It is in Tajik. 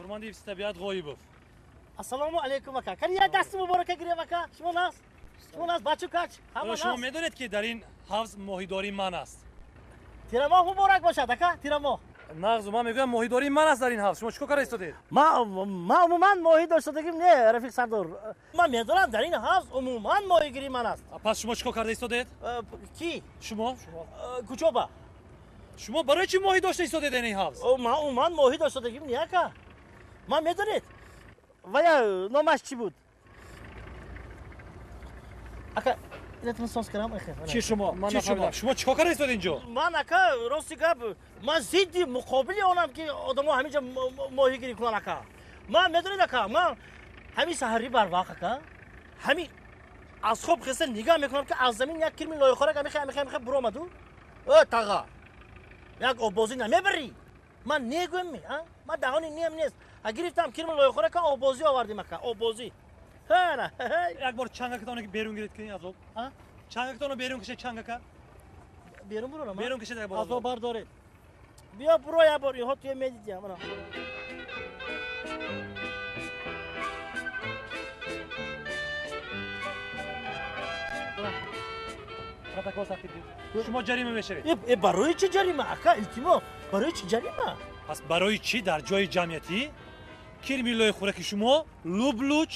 Корманди ҳифзи табиат Ғоибов. Ассалому алайкум, ака. Кани як дасти муборака гирем, ака. Шумо нас? Шумо нас, бачу кач? Ҳама Шумо нас. медонед, ки дар ин ҳавз моҳидории ман аст? Тирамоҳ муборак бошад, ака, тирамоҳ. Нағзу, ман мегӯям, моҳидории ман аст дар ин ҳавз. Шумо чӣ кор карда истодед? Ман умуман моҳӣ доштадагим не, рафиқ сардор. Ман медонам, дар ин ҳавз умуман моҳигирии ман аст. Пас шумо чӣ кор карда истодед? Кӣ? Шумо. Кучоба. Шумо барои чӣ моҳӣ дошта истодед дар ин ҳавз? Ман умуман моҳӣ доштадагим не, ака. Ман медонед, вая номаш чӣ буд, ака? Инатон соз кардам. Чӣ шумо? Ман Чӣ шумо? нафаҳмидам, шумо чӣ кор карда истодед инҷо? Ман, ака, рости гап, ман зидди муқобили онам, ки одамо ҳаминҷа моҳигирӣ кунанд, ака. Ман медонед, ака, ман ҳамин саҳарӣ барвақт, ака, ҳамин аз хоб хеста нигаҳ мекунам, ки аз замин як кирми лоихорак амихе, амихе, амихе буромаду. Э, таға, як оббозӣ намебарӣ? Ман негӯем, ман даҳони ниам нест. А гирифтам кирми лоихорака, оббозӣ овардим, ака, оббозӣ. Як бор чангакатонро берун гиред, ки аз об. Чангакатонро берун кашед, чангака. Берун бурорам? Берун кашед як бор. Аз об бардоред. Биё, буро як бор, инҳо туя медидиям. Ана. Протокол тартиб диҳед, шумо ҷарима мешавед. Э, барои чӣ ҷарима, ака? Илтимос, барои чӣ ҷарима? Пас барои чӣ дар ҷои ҷамъиятӣ кирми лоихӯраки шумо луб луч